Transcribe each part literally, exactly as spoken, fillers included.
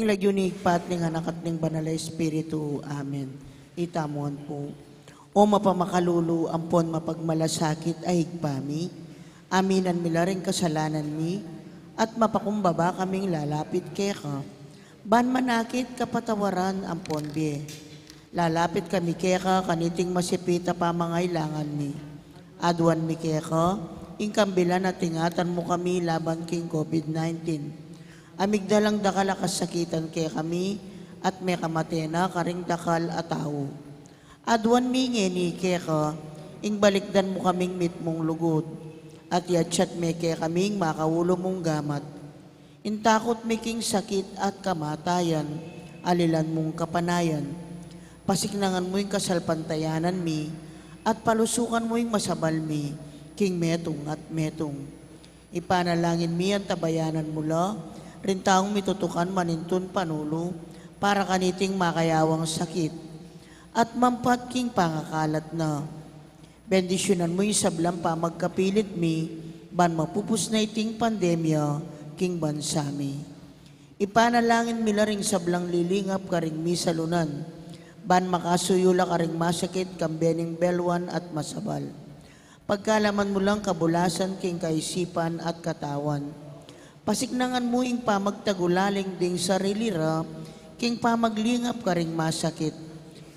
King lagyu ning Ibpa, at ning Anak, at ning Banal a Espiritu. Amen. Itamu pu. O mapamakalulu ampon mapagmalasakit a Ibpa mi, aminan mi la ring kasalanan mi, at mapakumbaba kaming lalapit keka, ban manakit kapatawaran ampon bie. Lalapit kami keka kaniting masipit a pamangailangan mi. Aduan mi keka ing kambilan at ingatan mu kami laban king COVID nineteen. A migdalang dakal a kasakitan kekami, at mekamate na karing dakal a tau. Aduan mi ngeni keka ing balikdan mu kaming mitmung lugud, at yatsat me kekami ing makaulu mung gamat. Ing takut mi king sakit at kamatayan, alilan mung kapanayan. Pasiknangan mu ing kasalpantayanan mi, at palusukan mu ing masabal mi king metung at metung. Ipanalangin mi, antabayanan mu la ring taung mitutukan manintun panulu para kaniting makayawang sakit, at mampat king pangakalat na. Bendisyunan mu ing sablang pamagkapilit mi, ban mapupus na iting pandemya king bansa mi. Ipanalangin mi la ring sablang lilingap karing misalunan, ban makasuyu la karing masakit kambe ning belwan at masabal. Pagkalaman mu lang kabulasan king kaisipan at katawan. Pasiknangan mu ing pamagtagulaling ding sarili ra king pamaglingap karing masakit.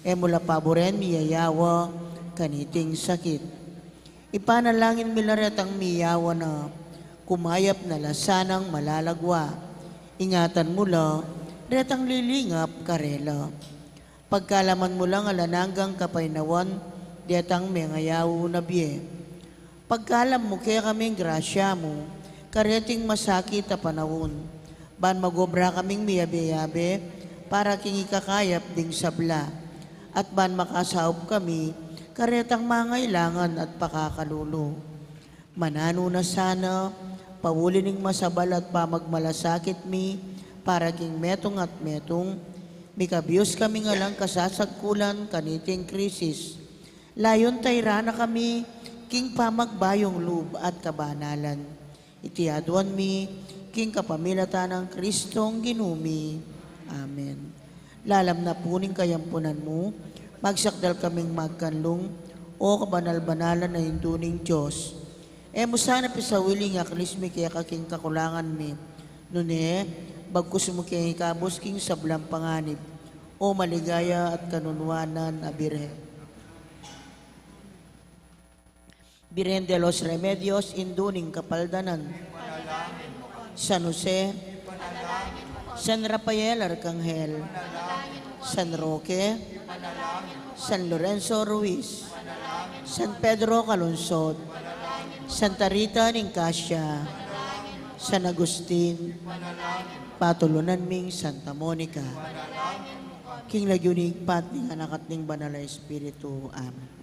E mu la paburen miyayawa kaniting sakit. Ipanalangin mi la retang miyawa na, kumayap na la sanang malalagwa. Ingatan mu la retang lilingap karela. Pagkalaman mu lang alang anggang kapaynawan detang mengayaw na bie. Pagkalam mu kekaming grasya mu kareting masakit a panaun, ban magobra kaming miyabe-yabe para king ikakayap ding sabla, at ban makasaup kami karetang mangailangan at pakakalulu. Mananu na sana, pauli ning masabal at pamagmalasakit mi para king metung at metung, mikabus kami ngan king kasasagkulan kaniting krisis. Layun tairan na kami king pamagbayung lub at kabanalan. Iti aduan mi king kapamilatan nang Kristong Ginu mi. Amen. Lalam na pu ning kayampunan mu, magsakdal kaming magkanlung, O kabanal-banalan a Indu ning Dios. E mu sana pisawili ing aklis mi keka king kakulangan mi, nune bagkus mu keng ikabus king sablang panganib, O maligaya at kanunuanan a Birhen. Birhen de los Remedios, Indu ning Kapaldanan. San Jose, San Rafael Arcangel, San Roque, San Lorenzo Ruiz, San Pedro Calungsod, Santa Rita ning Cascia, San Agustin, patulunan ming Santa Monica. King lagyu ning Ibpa, ning Anak, at ning Banal a Espiritu. Amen.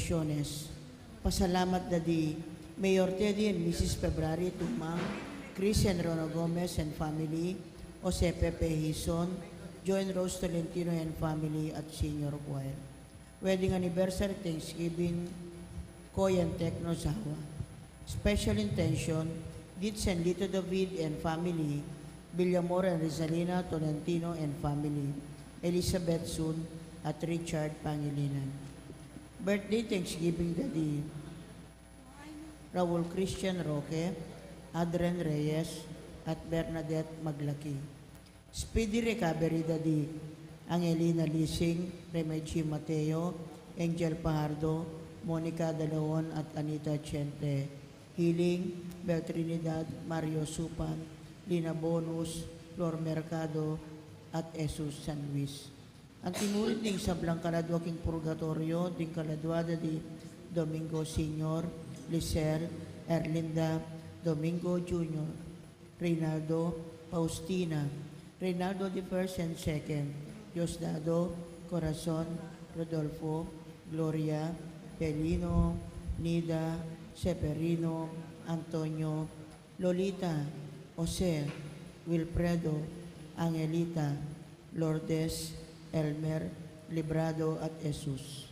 Jones. Pasalamat da di Mayor Teddy and Missus February Tumang, Chris and Rona Gomez and family, Jose Pepe Hison, Joy and Rose Tolentino and family at Senior Choir. Wedding anniversary, Thanksgiving, Koy and Tecno Zawa. Special intention, Ditz and Lito David and family, Villamor and Rizalina Tolentino and family, Elizabeth Sun at Richard Pangilinan. Birthday Thanksgiving da di Raul Christian Roque, Adren Reyes, at Bernadette Maglaki. Speedy recovery da di Angelina Lising, Remedy Mateo, Angel Pajardo, Monica De Leon, at Anita Chente. Healing, Bel Trinidad, Mario Supan, Lina Bonus, Flor Mercado, at Jesus San Luis. Anti murin ding sablang kaladua king purgatoryo, ding kaladua da di Domingo Senior, Lisel, Erlinda, Domingo Junior, Reynaldo, Faustina, Reynaldo the first and second, Diosdado, Corazon, Rodolfo, Gloria, Belino, Nida, Severino, Antonio, Lolita, Jose, Wilfredo, Angelita, Lourdes, Elmer, Librado, at Jesus.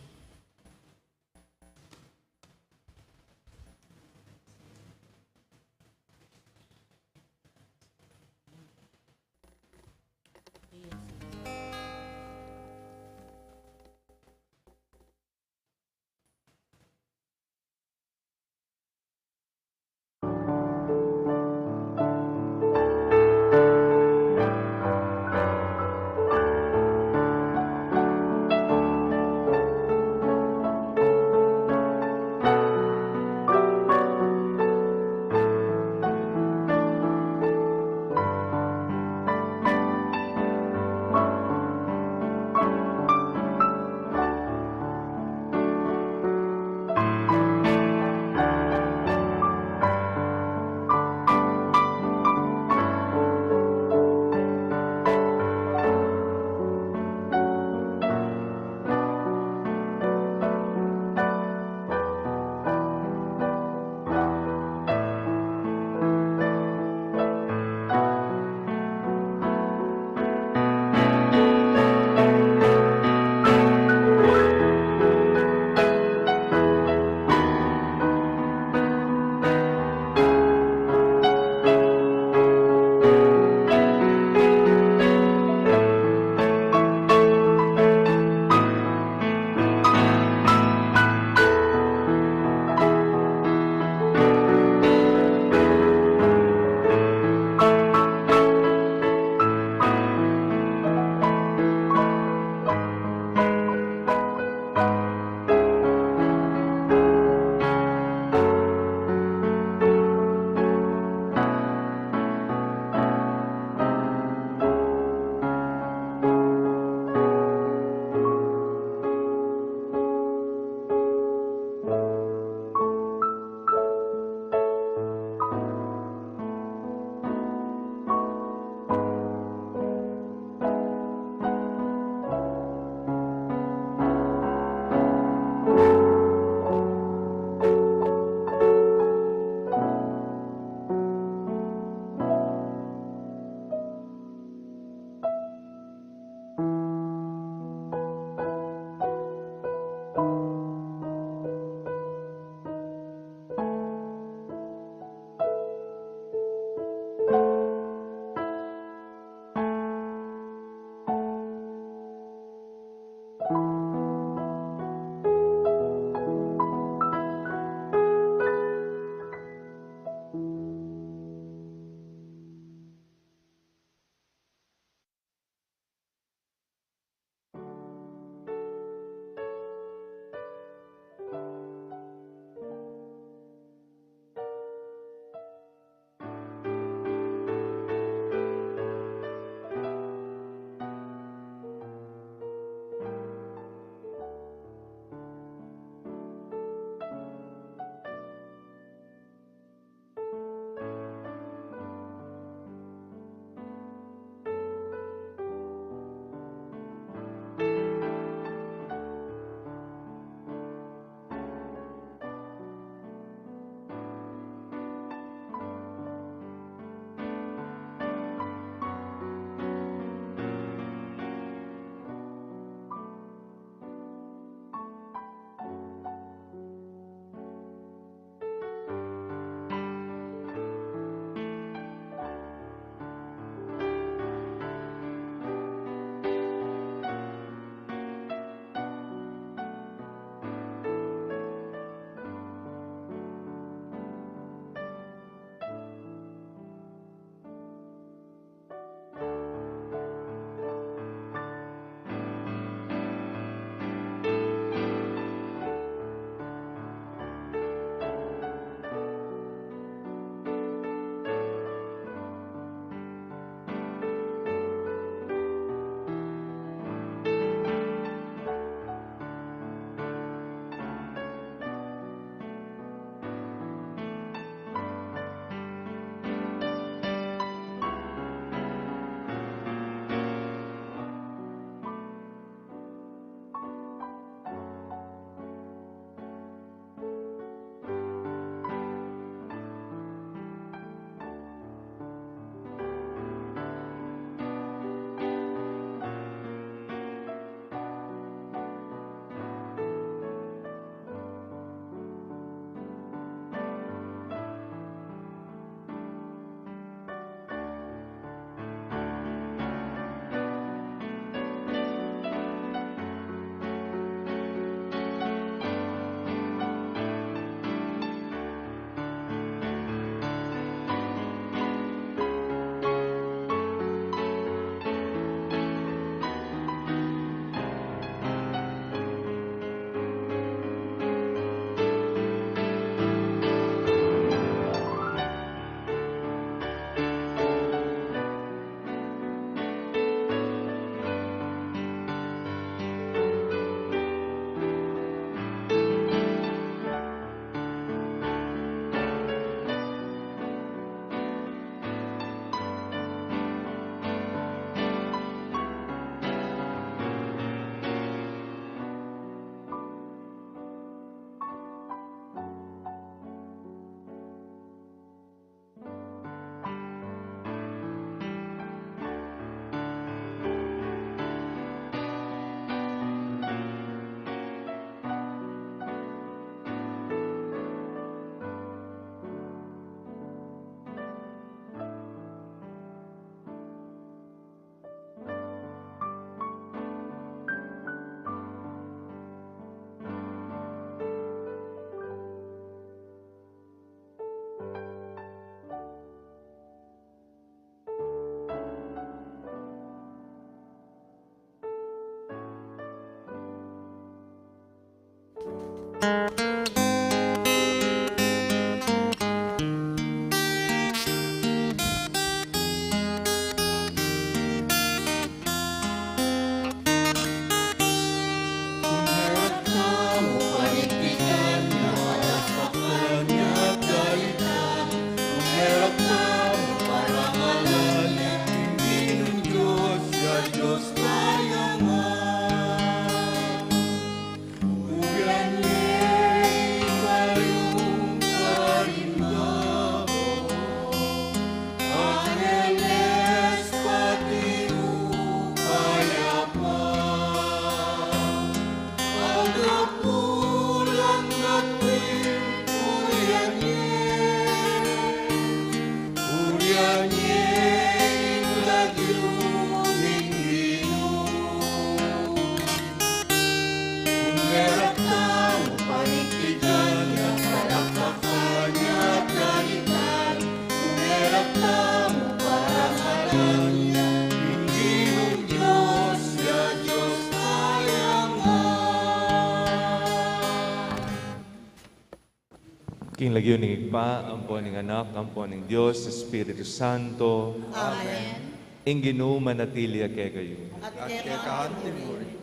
King lagyu ning Ibpa, ampo ning Anak, ampo ning Dios Espiritu Santo. Amen. Ing Ginu manatili ya kekayu. At keka antimurin.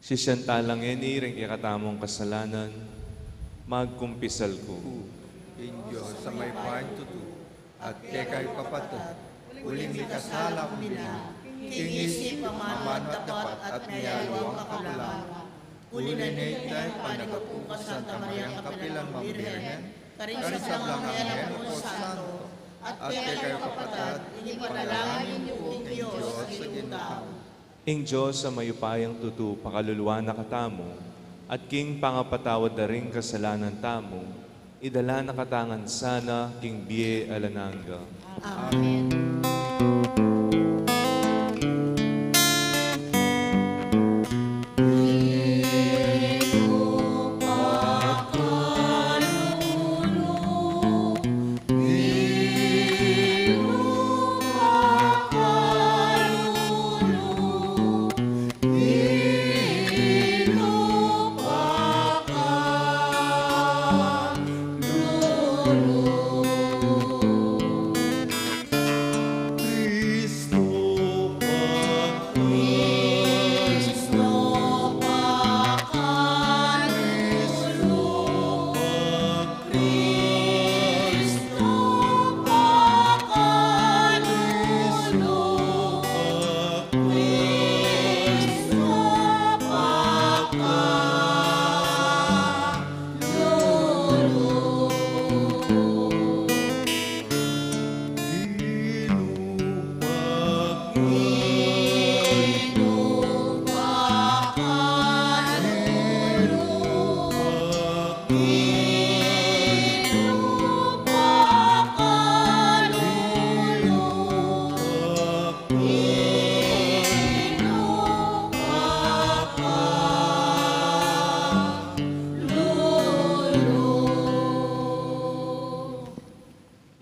Sisian tala ngeni ring kekatamung kasalanan, magkumpisal ku. Ing Dios a mayupayang tutu, at keka ipapatad, uling likasala ku la, king isip, amanu at dapat, at miyaliwang kakulangan. Uli na nita, ipanyawad ku kang Santa Mariang kapilan man Birhen, karing sablang anghel ampon santo, at kekayu kapatad, ipanalangin yu ku king Dios a Ginu tamu. Ing Dios a mayupayang tutu pakaluluan na katamu, at king pangapatawad da ring kasalanan tamu, idala na katamu ngan sana king bie alang angga. Amen.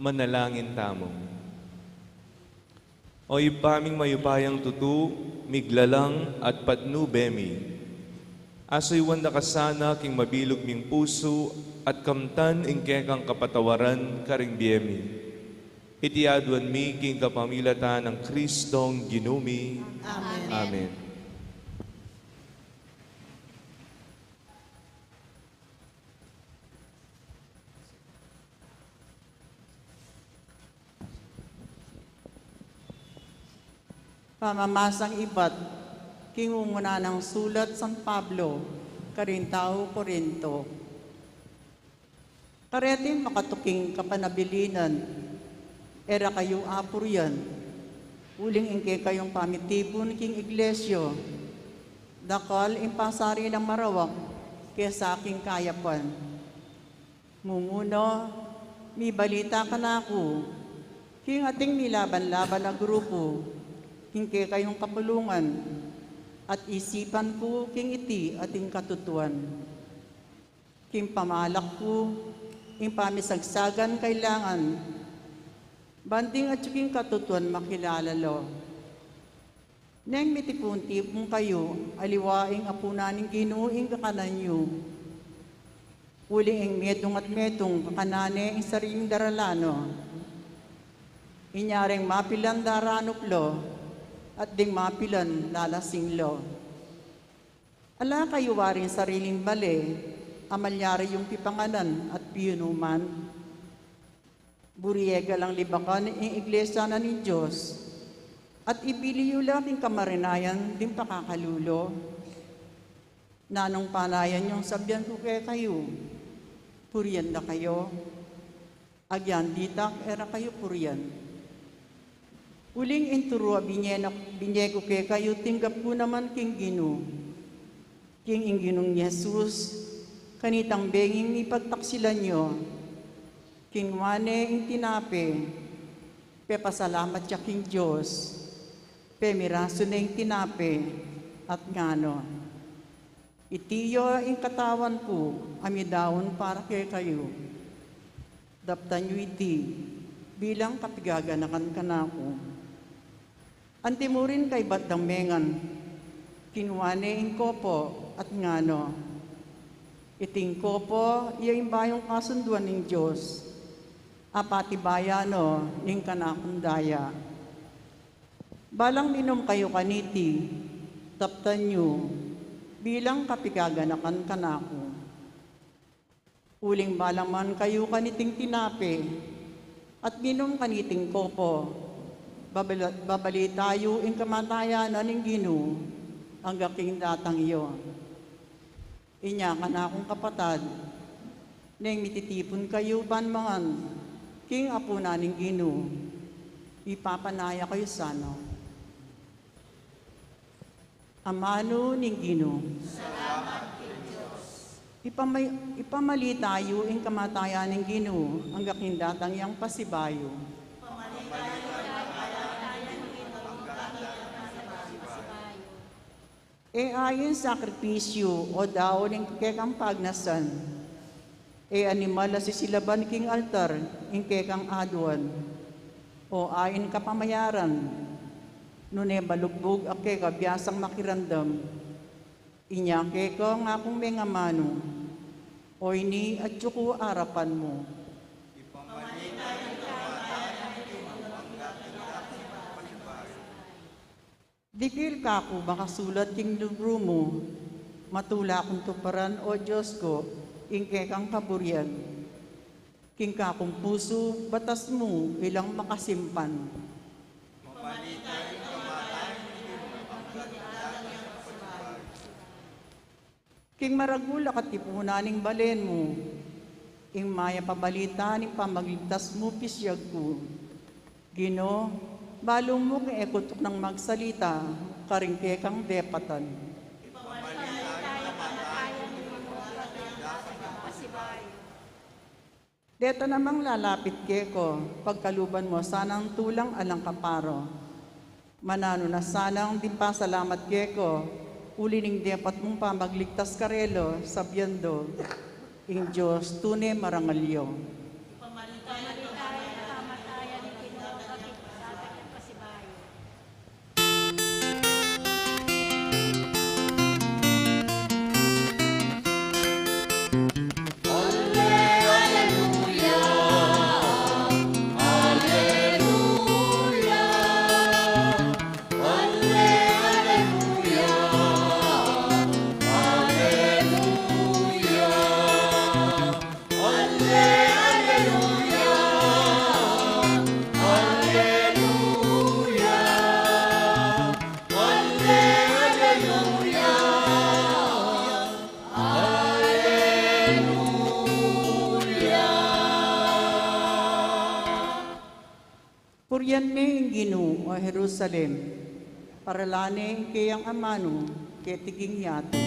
Manalangin tamu. O Ibpa ming mayupayang tutu, miglalang at patnube mi. Asuywan da ka sana king mabilug ming pusu at kamtan ing kekang kapatawaran karing bie mi. Iti aduan mi king kapamilatan nang Kristong Ginu mi. Amen. Amen. Pamamasang ibat king ungunan nang sulat San Pablo karing tau Corinto. Kareting makatuking kapanabilinan, e ra kayu apurian, uling ing kekayung pamitipun king iglesia, dakal ing pasari nang marawak kesa king kayapan. Ngunguna, mibalita kanaku king ating milaban-laban a grupu king kekayung kapulungan, at isipan ku king iti ating katutuan. King pamalak ku, ing pamisagsagan kailangan, ban ding atyu king katutuan makilala la. Neng mitipun-tipun kayu, aliwa ing apunan ning Ginu ing kakanan yu. Uling ing metung at metung, kakanan ne ing sariling daralan no. Inya reng mapilan daranup lo, at ding mapilan lalasing lo. Ala kayu waring sariling bale, a malyari yung pipanganan at pinunuman? Buri ye galang libakan ing iglesia na ning Dios, at ibili yu la king kamarinayan ding pakakalulu. Nanung panayan yung sabian ku kekayu, purian da kayu? Agyan ditak e ra kayu purian. Uling ing turu a binye na, binye ku kekayu tinggap ku naman king Ginu. King ing Ginung Jesus, kanitang benging mipagtaksilan yu, kinua ne ing tinape, pepasalamat ya king Dios, pemirasu ne ing tinape, at nganu, "Iti ya ing katawan ku a midaun para kekayu. Daptan yu iti bilang kapigaganakan kanaku." Antimurin kaybat dang mengan, kinua ne ing kopo at nganu, "Iting kopo ya ing bayung kasunduan ning Dios, a patibayan no ning kanakung daya. Balang minum kayu kaniti, daptan yu bilang kapigaganakan kanaku. Uling balang man kayu kaniting tinape, at minum kaniting kopo, babala-, babalita yu ing kamatayan na ning Ginu, angga king datang ya." Inya kanakung kapatad, neng mititipun kayu ban mangan king apunan ning Ginu, ipapanaya kayu sana. Amanu ning Ginu. Salamat king Dios. Ipamay-, ipamalita yu ing kamatayan ning Ginu, angga king datang yang pasibayu. Ipamalita yu ing kamatayan ning Ginu, angga king datang yang pasibayu. E ain sakripisyu o daun ing kekang pagnasan. E animal a sisilaban king altar ing kekang aduan, o ain kapamayaran, nune malugbug a keka biasang makiramdam. Inya keka ngakung mengamanu, o ini atyu ku arapan mu. Dikil kaku makasulat king libru mu, matula kung tuparan, o Dios ku, ing kekang kaburian. King kakung pusu, batas mu ilang makasimpan. King maragul a katipunan ning balen mu, ing mayap a balita ning pamagligtas mu pisyag ku. Ginu, balu mu king e ku tuknang magsalita karing kekang depatan. Deta namang lalapit keka, pagkaluban mu sanang tulang alang kaparo. Mananu na sanang ding pasalamat keka, uli ning depat mung pamagligtas karela, sabian da, "Ing Dios tune marangal ya." Purian ne ing Ginu, o Jerusalem, paralan ne ing keyang amanu keti king yatu.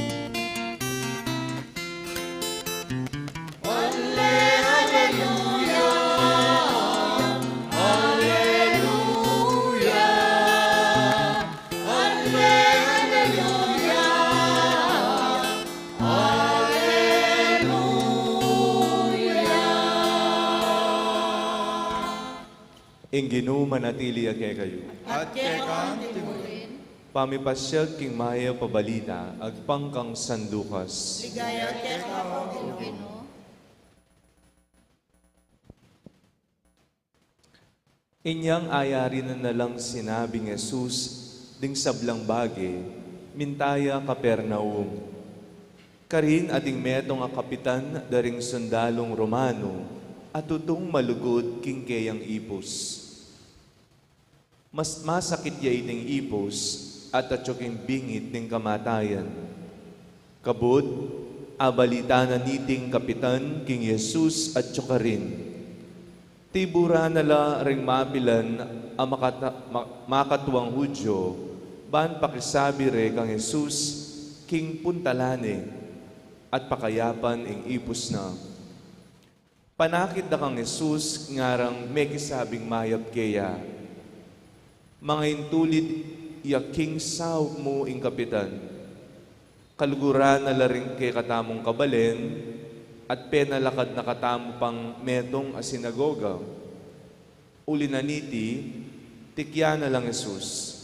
Ing Ginu manatili ya kekayu. At keka mu rin. Pamipasiag king mayap a balita agpang kang San Lucas. Ligaya keka, O Ginu. Inyang ayari na nalang sinabing Jesus ding sablang bage, minta ya Capernaum. Karin ating metung a kapitan da ring sundalung Romanu a tutung malugud king keyang ipus. Mas masakit ya iting ipus at atyu king bingit ning kamatayan. Kabud, abalita na niting kapitan king Jesus atyu karin. Tiburan na la ring mapilan a makata-, ma-, makatuang Hudyo, ban pakisabi re kang Jesus king puntalan ne at pakayapan ing ipus na. Panakit da kang Jesus ngarang mekisabing mayap keya. Mangaintulid ya king saup mu ing kapitan. Kaluguran na la ring kekatamung kabalen, at penalakad na katamu pang metung a sinagoga. Uli na niti, tikyan na lang Jesus.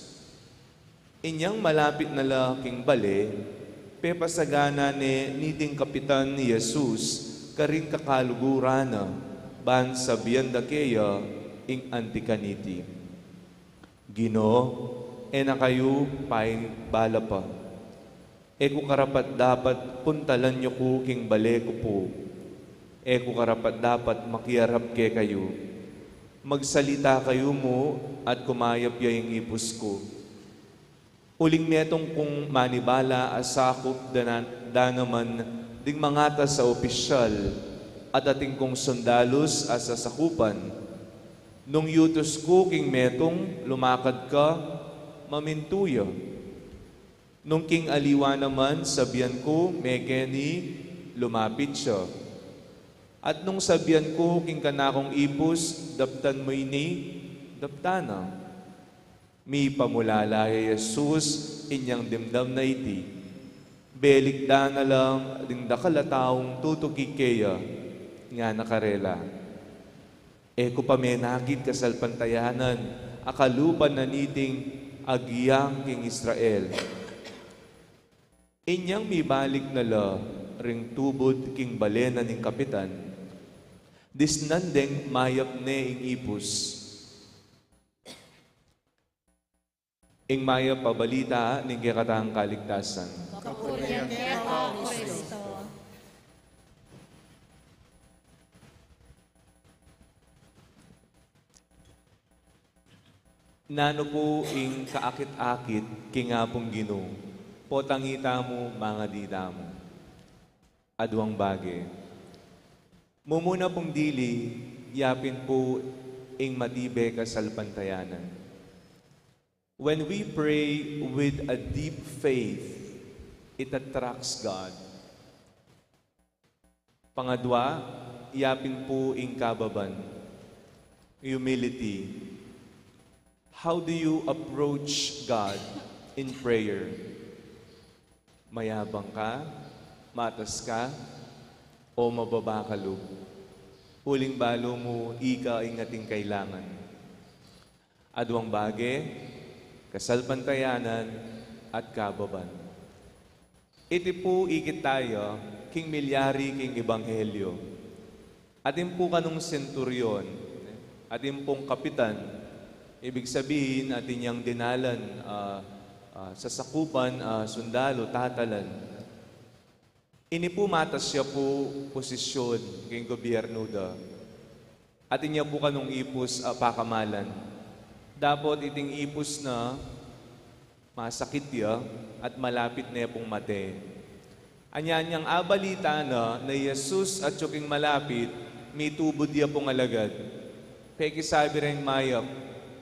Inyang malapit na la king bale, pepasagana ne niting kapitan i Jesus karing kakaluguran na, ban sabian da keya ing anti kaniti, "Ginu, e na kayu paibala pa. E ku karapat-dapat puntalan yu ku king bale ku pu. E ku karapat-dapat makiarap kekayu. Magsalita kayu mu at kumayap ya ing ipus ku." Uling metung kung manibala a sakup da na, da naman ding mangatas a opisyal at atin kung sundalus a sasakupan. Nung yutus ku king metung, lumakad ka, mamintu ya. Nung king aliwa naman, sabian ku, "Mekeni," lumapit ya. At nung sabian ku king kanakung ipus, "Daptan mu ini," daptan na. Mipamulala ya Jesus inyang dimdam na iti. Belikdan na lang ding dakal a taung tutuki keya, ngana karela, "E ku pa menakit kasalpantayanan a kalupa na niting agyang king Israel." Inyang mibalik na la ring tubud king bale na ning kapitan, disnan deng mayap ne ing ipus. Ing mayap a balita ning kekatang kaligtasan. Kapurian keka, O Kristo. Nanu pu ing kaakit-akit king Apung Ginu? Potang itamu, mangadi tamu. Aduang bage. Mumuna pung dili, yapin pu ing matibe kasalpantayanan. When we pray with a deep faith, it attracts God. Pangadwa, yapin pu ing kababan, humility. How do you approach God in prayer? Mayabang ka, matas ka, o mababa ka lub? Uling balu mu ika ing ating kailangan. Aduang bage, kasalpantayanan at kababan. Iti pu ikit taya king milyari king ebanghelyo. Atin pu kanung senturyon, atin pung kapitan, ibig sabihin, atin yang dinalan, ah, ah, sasakupan, ah, sundalo, tatalan. Ini pu matas ya pu posisyun king gobyernu da. Atin ya pu kanung ipus a pakamalan. Dapot iting ipus na masakit ya at malapit ne pung mate. Anya inyang abalita na, na i Jesus atyu king malapit, mitubud ya pung alagad. Pekisabi reng mayap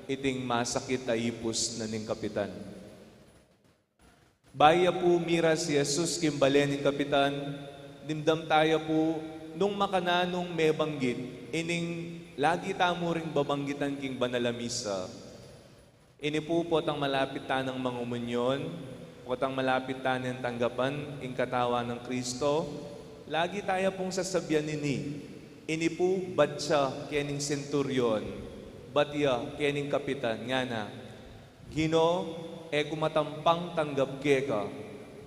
iting masakit a ipus na ning kapitan. Bayu ya pu miras i Jesus king bale ning kapitan, dimdam taya pu nung makananung mebanggit ining lagi tamu ring babanggitan king banal a misa. Ini pu potang malapit tanang mangumunyon, potang malapit taneng tanggapan ing katawan nang Kristo, lagi taya pung sasabian ini. Ini pu bat ya kening senturyon, bat ya kening kapitan, ngana, "Ginu, E ku matampang tanggap keka,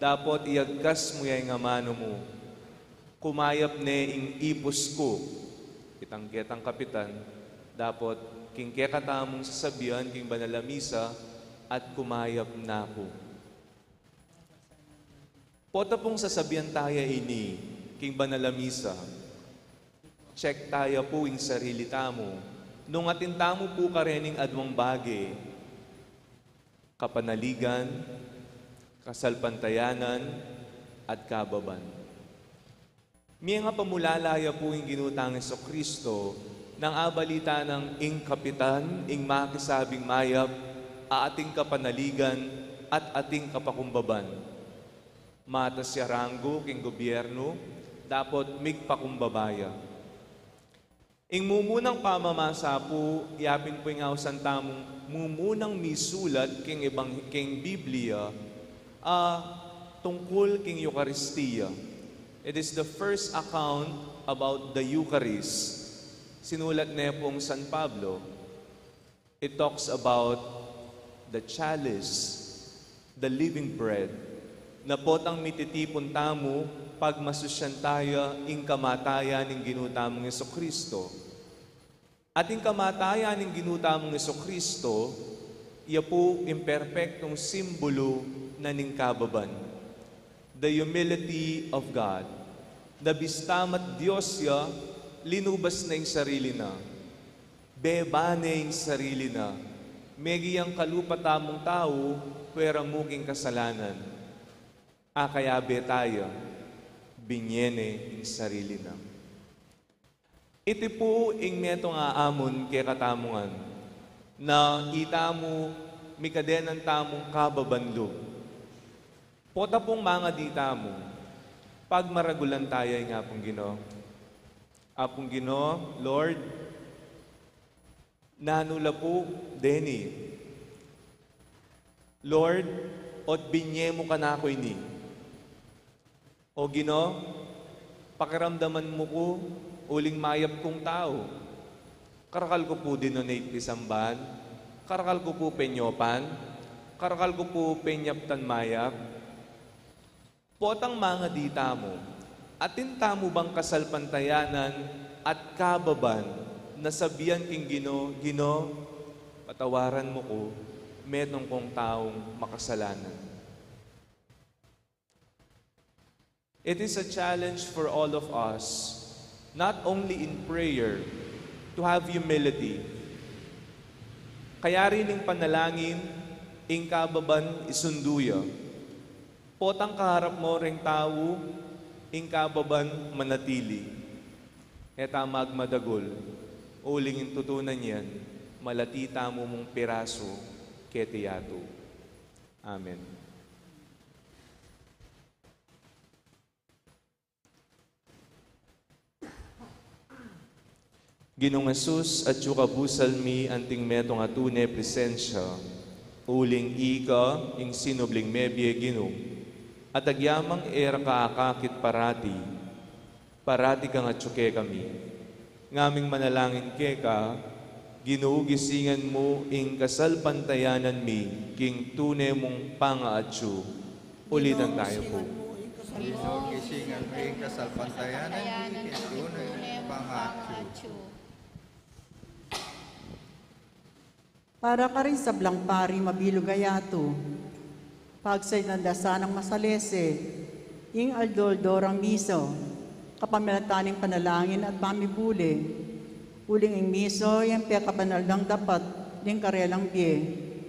dapot iyagkas mu ya ing amanu mu. Kumayap ne ing ipus ku, itang ketang kapitan, dapot king kekatamung sasabian king banal a misa, at kumayap na ku. Pota pung sasabian taya ini king banal a misa, check taya pu ing sarili tamu, nung atin tamu pu karening adwang bage, kapanaligan, kasalpantayanan, at kababan. Mie nga pamulala ya pu ing Ginu tang Jesucristo, nang abalita nang ing kapitan, ing makisabing mayap, a ating kapanaligan, at ating kapakumbaban. Matas ya ranggo king gobyernu, dapot migpakumbaba ya. Ing mumunang pamamasa pu, yapin pu ing ausan tamung mumunang misulat king ebang-, king Biblia, a tungkul king Eukaristia. It is the first account about the Eucharist. Sinulat ne pung San Pablo. It talks about the chalice, the living bread, na potang mititipun tamu pagmasusyan taya ing kamatayan ning Ginu tamung Jesucristo. At ing kamatayan ning Ginu tamung Jesucristo, ya pu ing perpektung simbulu na ning kababan. The humility of God. Na bista mat Dios ya, linubas na ing sarili na. Beba ne ing sarili na, meging kalupa tamung tau, pwera mu king kasalanan. Akayabe taya, binie ne ing sarili na. Iti pu ing metung a amun kekatamu ngan, na itamu mikadenan tamung kababan lub. Pota pung mangadi tamu, pagmaragulan taya ing Apung Ginu. Apung Ginu, Lord, nanu la pu deni? Lord, ot binie mu kanaku ini. O Ginu, pakiramdaman mu ku uling mayap kung tau. Karakal ku pu dinonate pisamban, karakal ku pu penyopan, karakal ku pu penyaptan mayap. Potang mangadi tamu, atin tamu bang kasalpantayanan at kababan na sabian king Ginu, Ginu, patawaran mu ku, metung kung taung makasalanan. It is a challenge for all of us, not only in prayer, to have humility. Kayari ning panalangin, ing kababan isundu ya. Potang kaharap mo reng tau, ing kababan manatili. E ta magmadagul, uling ing tutunan yan, malati tamu mung pirasu keti yatu. Amen. Ginung Jesus, atyu ka busal mi anting metung a tune presensya, uling ika ing sinubling mebie, Ginu, at agyamang e ra ka akakit parati, parati kang atyu kekami. Ngaming manalangin keka, Ginu, gisingan mu ing kasalpantayanan mi king tune mung pangaatyu. Ulitan tayu pu. Ginu, gisingan mu ing kasalpantayanan mi king tune mung pangaatyu. Para karing sablang pari mabilug a yatu, pagsayanan da sanang masalese ing aldo-aldo rang misa, kapamilatan ning panalangin at pamibule. Uling ing misa, yang pekabanal nang dapat ning karelang bie,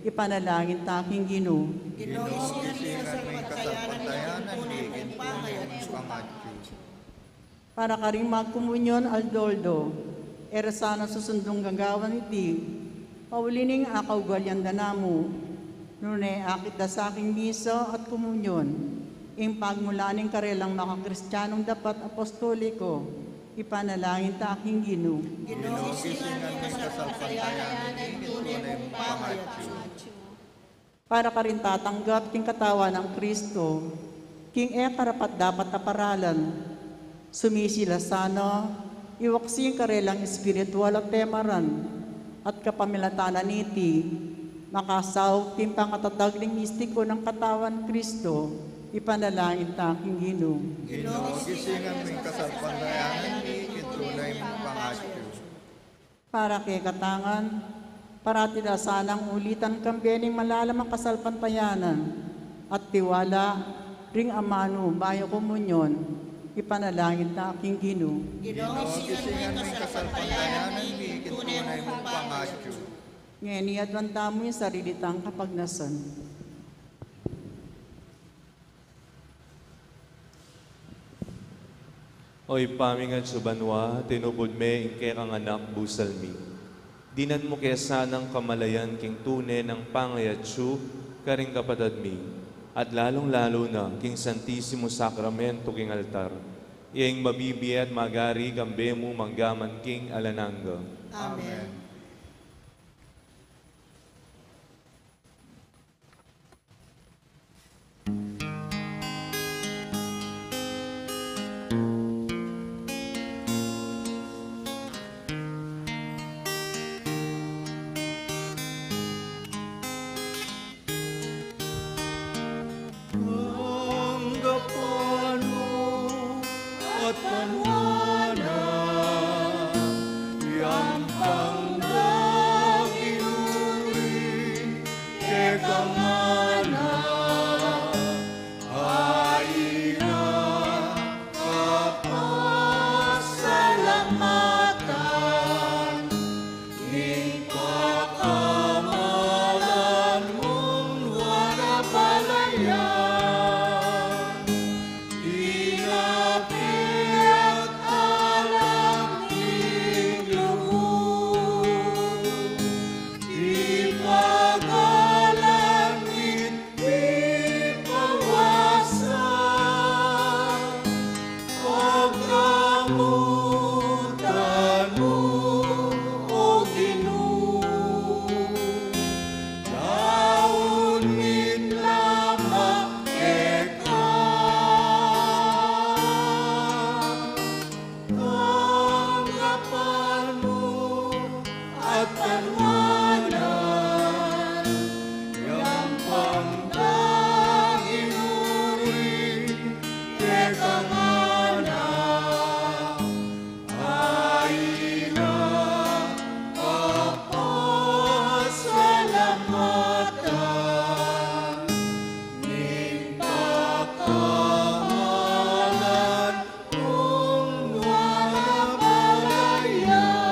ipanalangin ta king Ginu. Ginu, gisingan mu ing kasalpantayanan mi king tune mung pangaatyu. Para karing magkumunyon aldo-aldo, e ra sana susundung gagawan iti, pauli ning akaugalian da namu, nune akit da sa king misa at kumunyon, ing pagmula ning karelang makakristianung dapat apostoliko, ipanalangin ta king Ginu. Ginu, gisingan mu ing kasalpantayanan mi king tune mung pangaatyu. Para karing tatanggap king katawan nang Kristo king e karapat-dapat a paralan, sumisila sana, iwaksi ing karelang espiritual a pemaran, at kapamilatan na niti, Makasaup king pangatatag ning mistiku nang Katawan Kristo, ipanalangin ta king Ginu. Ginu, gisingan mu ing kasalpantayanan mi king tune mung pangatyu. Para kekatang ngan, parati da sanang ulitan kambe ning malalam a kasalpantayanan at tiwala ring amanu bayu komunyon, ipanalangin ta king Ginu. Ginu, gisingan mu ing kasalpantayanan mi king tune mung pangatyu. Ngeni, aduan tamu ing sarili tang kapagnasan. O Ibpa ming atsu banua, tinubud me ing kekang Anak busal mi. Dinan mu ke sanang kamalayan king tune nang pangayatsu karing kapatad mi, at lalung-lalu na king Santisimu Sakramento king altar. Iya ing mabibie at magari kambe mu mangga man king alang angga. Amen. Tanggapan mu at panuanan, yang pangdaginuri kekang Anak, a ina kapasalamatan ning pakamalan mung nuan a balayan. Pinakialam ning lugud, ipagalan ning pipawasa, pagdamutan mu, O Ginu. Daun mi la makeka. Tanggapan mu at panuanan, yang pangdaginuri kekang Anak, a ina kapasalamatan ning pakamalan mung nuan a balayan.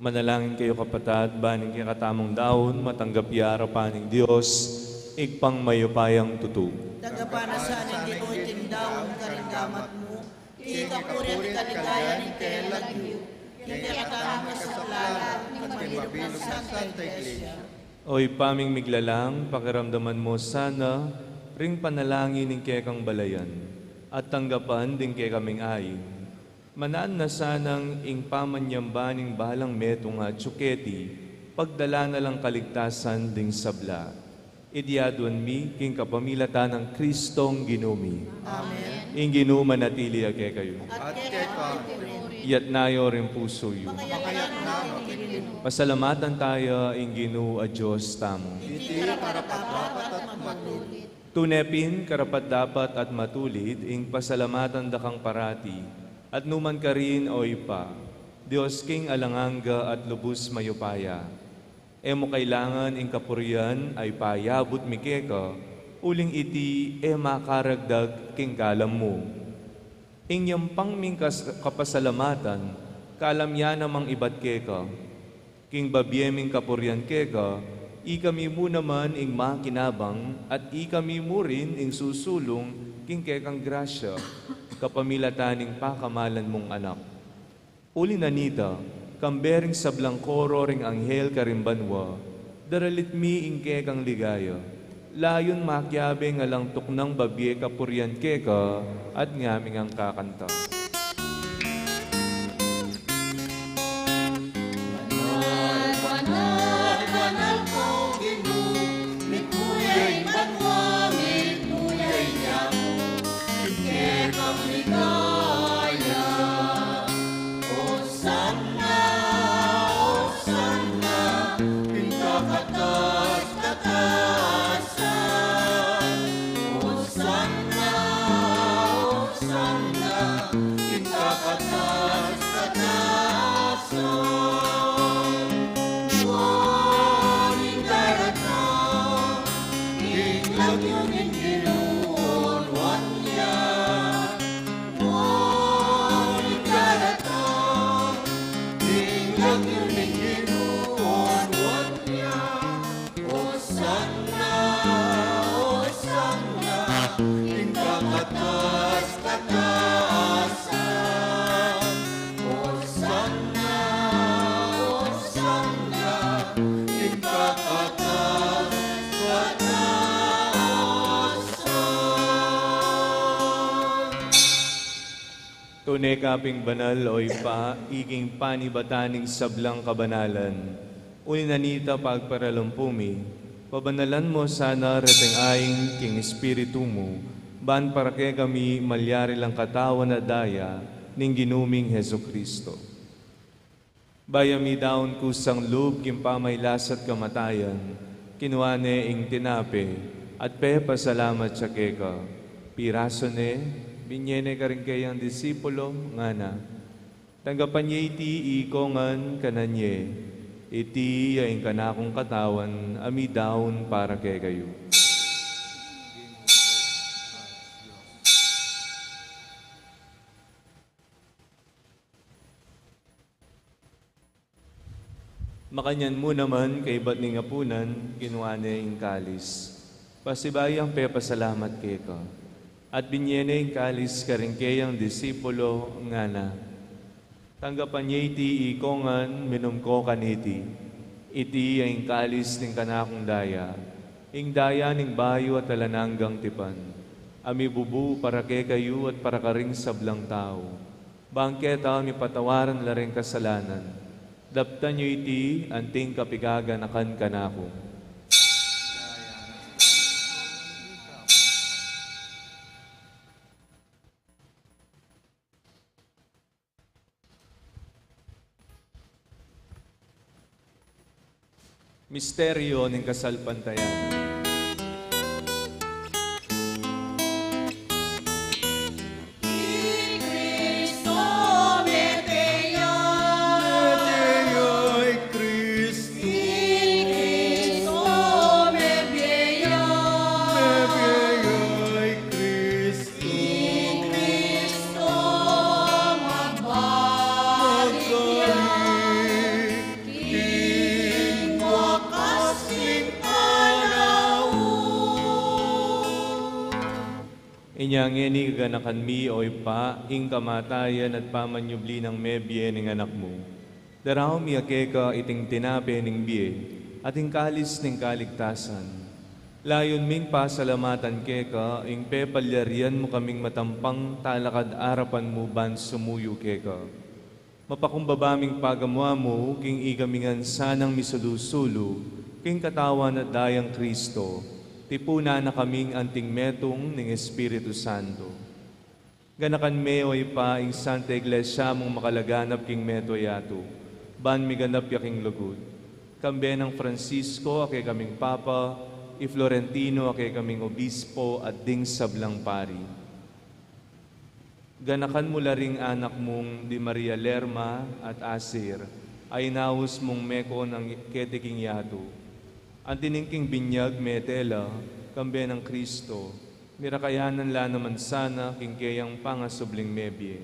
Manalangin kayu, kapatad, ban ing kekatamung daun matanggap ya arapan ning Dios, Ibpang mayupayang tutu. Tanggapan na sa ning Ginu iting daun karing gamat mu, king kapurian at kaligayan ning kayang lagyu, king kekatamung kasaplalan at king mabilug nang Santa Iglesia. O Ibpa ming miglalang, pakiramdaman mu sana ring panalangin ning kekang balayan, at tanggapan ding kekaming ain. Mananu na sanang ing pamanyamba ning balang metung a atsu keti, pagdala na lang kaligtasan ding sabla. Iti aduan mi king kapamilatan nang Kristong Ginu mi. Amen. Ing Ginu manatili ya kekayu. At keka mu rin. Itas yu ring pusu yu. Makaitas na king Ginu. Pasalamatan taya ing Ginu a Dios tamu. Iti karapat-dapat at matulid. Tune pin karapat-dapat at matulid ing pasalamatan da kang parati, at nu man karin, O Ibpa, Dios king alang angga at lubus mayupaya. E mu kailangan ing kapurian a ipayabut mi keka, uling iti e makaragdag king kalam mu. Ing yampang ming kas-, kapasalamatan, kalam ya namang ibat keka. King babie ming kapurian keka, ikami mu naman ing makinabang, at ikami mu rin ing susulung king kekang grasya, kapamilatan ning pakamalan mung Anak. Uli na nita, kambe ring sablang koro ring anghel karing banua, daralit mi ing kekang ligaya. Layun makiabe ing alang tuknang babie kapurian keka, at ngaming ngan kakanta. Banal, banal, banal ka, O Ginu, mitmu ya ing banua, mitmu ya ing yapu. Tune ka pin banal, o Ibpa, iking panibatan ning sablang kabanalan. Uli na nita pagparalampu mi, pabanalan mu sana reting ain king Espiritu mu, ban para kekami malyari lang katawan at daya ning Ginu ming Jesucristo. Bayu ya midaun kusang lub king pamailas at kamatayan, kinua ne ing tinape, at pepasalamat ya keka. Pirasu ne, binye ne karing keyang disipulo, ngana: Tanggapan ye iti ikong ngan, kanan ye. Iti ya ing kanakung katawan a midaun para kekayu. Makanyan mu naman, kaibat ning apunan, kinua ne ing kalis. Pasibayu yang pepasalamat keka. At binye ne ing kalis karing keyang disipulo, ngana: Tanggapan ye iti ikong ngan, minum ko kaniti. Iti ya ing kalis ning kanakung daya, ing daya ning bayu at alang anggang tipan, a mibubu para kekayu at para karing sablang tau. Bang keta mipatawaran la ring kasalanan. Daptan yu iti anting kapigaganakan kanaku. Misteryu ning kasalpantayanan. Ing Kristo magbalik ya king wakas ning panaun. Inya ngeni gaganakan mi, o Ibpa, ing kamatayan at pamanyubli nang mebie ning Anak mu. Daraun mi keka iting tinape ning bie at ing kalis ning kaligtasan. Layun ming pasalamatan keka ing pepalyarian mu kaming matampang talakad arapan mu ban sumuyu keka. Mapakumbaba ming pagamu-amu king ikami ngan sanang misulu-sulu king katawan at dayang Kristo, tipunan na kaming anting metung ning Espiritu Santo. Ganakan me, o Ibpa, ing Santa Iglesia mung makalaganap king meto yatu, ban miganap ya king lugud. Kambe nang Francisco a kekaming Papa, i Florentino a kekaming Obispo, at ding sablang pari. Ganakan mu la ring anak mung di Maria Lerma at Asir, a inaus mung meko nang keti king yatu. Anti ning king binyag mete la, kambe nang Kristo, mirakayanan la naman sana king keyang pangasubling mebie.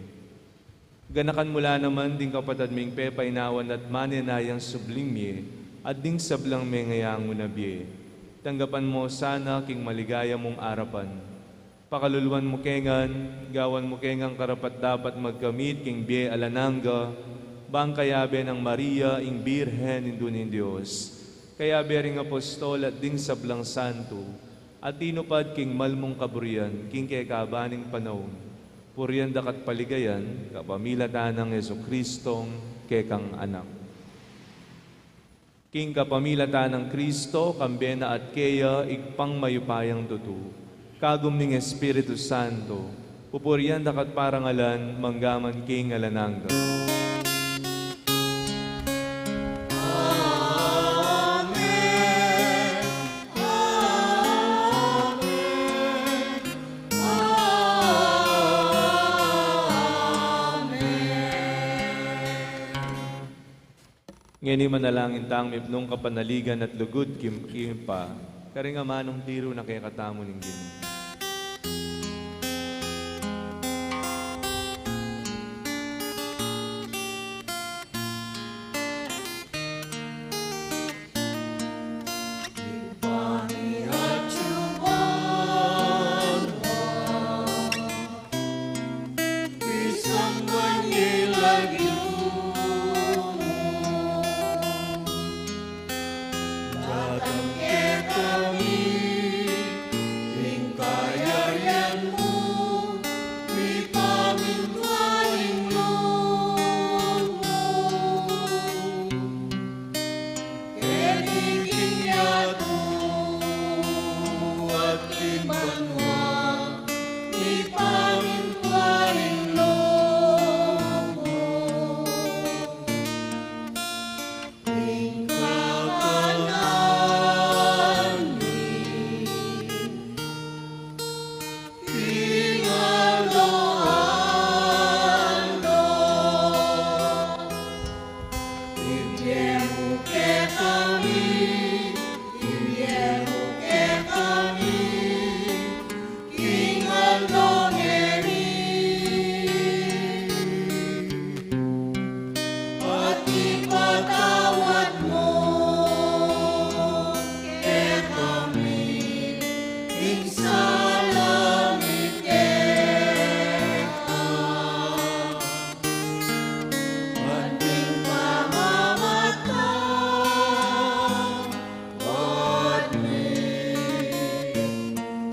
Ganakan mu la naman ding kapatad ming pepainawan at manenayang subling mie, at ding sablang mengayangu na bie. Tanggapan mu sana king maligaya mung arapan. Pakaluluan mu ke ngan, gawan mu ke ngan karapat-dapat magkamit king bie alang angga, bang kayabe nang Maria, ing Birhen, Indu ning Dios, kayabe ring apostol at ding sablang santo, a tinupad king malmung kaburian king kekaban ning panaun, purian da ka at paligayan kapamilatan nang Jesucristong kekang Anak. King kapamilatan nang Kristo, kambe na at keya, Ibpang mayupayang tutu, kagum ning Espiritu Santo, pupurian da ka at parangalan, mangga man king alang angga. Amen. Amen. Amen. Ngeni manalangin tang mipnung kapanaligan at lugud king, king Ibpa. Karing amanung tiru na kekatamu ning Ginu. Datang kekami ing kayarian mu, mipamintuan ing lub mu. Keni king yatu at king banua, mipamintuan ing lub mu. Ing kakanan mi king aldo-aldo, ibie mu kekami, ibie mu kekami, king aldo ngeni. At ipatawad mu kekami ing sala mi keka, anti ing pamamatawad mi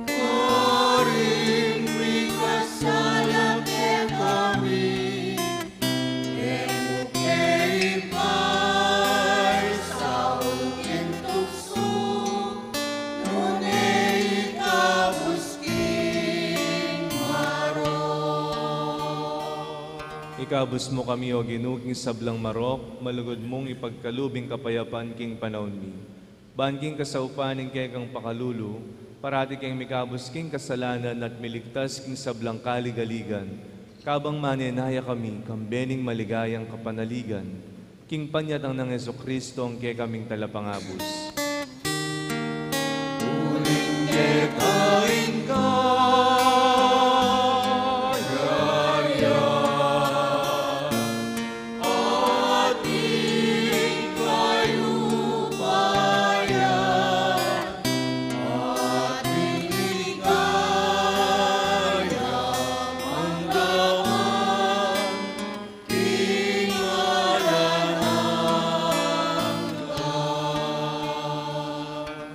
karing mikasala kekami. E mu ke ipaisaul king tuksu, nune ikabus king marok. Ikabus mu kami, O Ginu, king sablang marok, malugud mung ipagkalub ing kapayapan king panaun mi. Ban king kasaupan ning kekang pakalulu, parati keng mikabus king kasalanan at miligtas king sablang kaligaligan, kabang manenaya kami kambe ning maligayang kapanaligan, king panyatang nang Jesucristo, ing kekaming Talapangabus. Uling keka ing kayarian, at ing kayupayan, at ing ligaya angga man king alang angga.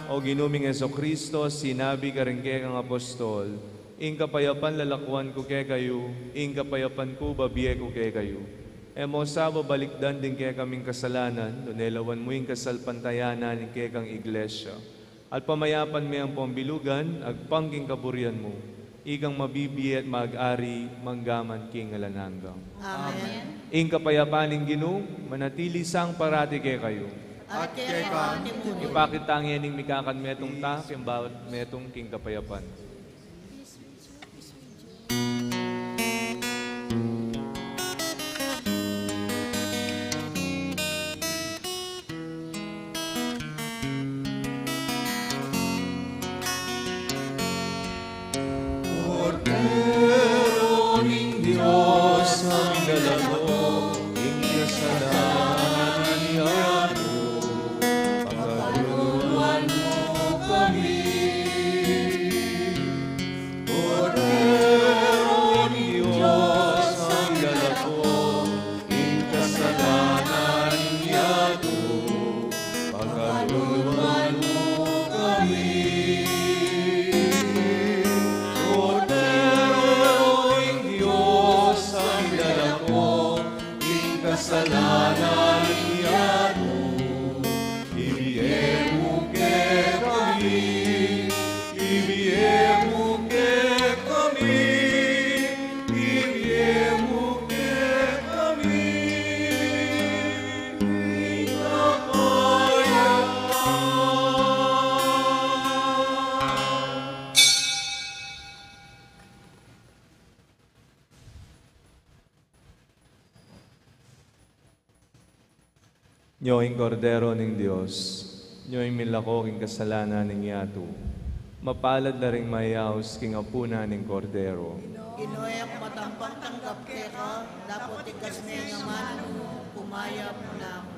O Ginu ming Jesucristo, sinabi karing kekang apostol, ing kapayapan lalakwan ku kekayu, ing kapayapan ku babie ku kekayu. E mu sa babalikdan ding kekaming kasalanan, nune lawan mu ing kasalpantayanan ning kekang Iglesia. At pamayapan me ampong bilugan, agpang king kaburian mu, ikang mabibie at mag-ari mangga man king alang angga. Amen. Ing kapayapan ning Ginu manatili sang parati kekayu. At keka mu rin. Ipakit tang ing mikakanmetung ta king bawat metung king kapayapan. Kordero ning Dios, a milalako king kasalanan ning yatu, pakaluluan mu kami. Kordero ning Dios, a milalako king kasalanan ning yatu, pakaluluan mu kami. Kordero ning Dios, a milalako king kasalanan ning yatu, ibie mu kekami, ibie mu kekami, ibie mu kekami ing kapayapan. Nyo ing Kordero ning Dios. Nyo ing milako king kasalanan ning yatu. Mapalad la ring mayaus king apunan ning Kordero. Ginu, e ku matampang tanggap keka, dapot ikasme ing amanu, kumayap na ku.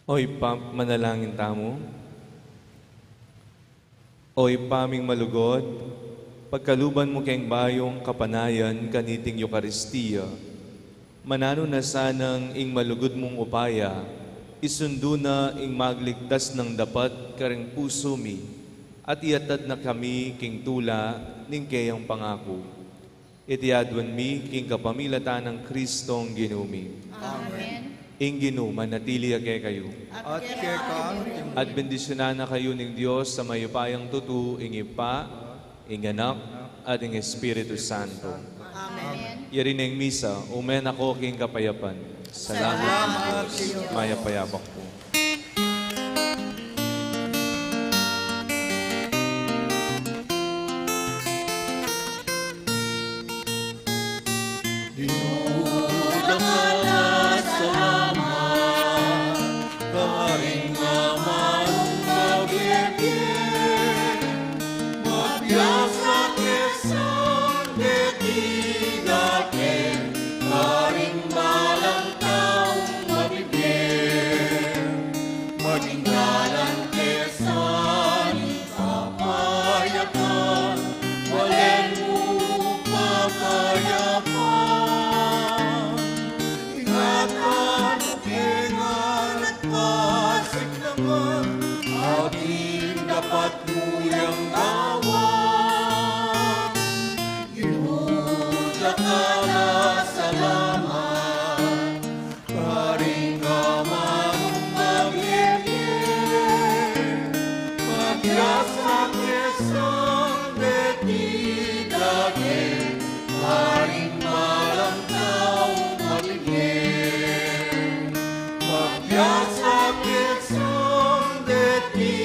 O Ibpa, manalangin tamu. O Ibpa ming malugud, pagkaluban mu keng bayung kapanayan kaniting Eukaristia, mananu na sanang ing malugud mung upaya, isundu na ing magligtas nang dapat karing pusu mi, at iatad na kami king tula ning keyang pangaku. Iti aduan mi king kapamilatan nang Kristong Ginu mi. Amen. Ing Ginu manatili ya kekayu. At keka mu rin. At bendisyunan na kayu ning Dios a mayupayang tutu, ing Ibpa, ing Anak, at ing Espiritu Santo. Amen. Yari na ing misa, ume na ko king kapayapan. Salamat. Salamat. Mayap a yabak pu. Salamat, karing amanung magbibie, mabiasa ke sang deti dake, karing balang tau magbibie, mabiasa ke sang deti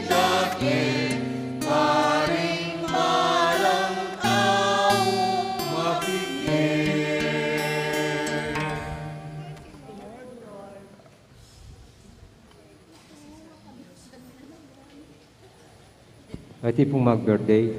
dake, karing balang tau magbibie. At ipung mag-birthday,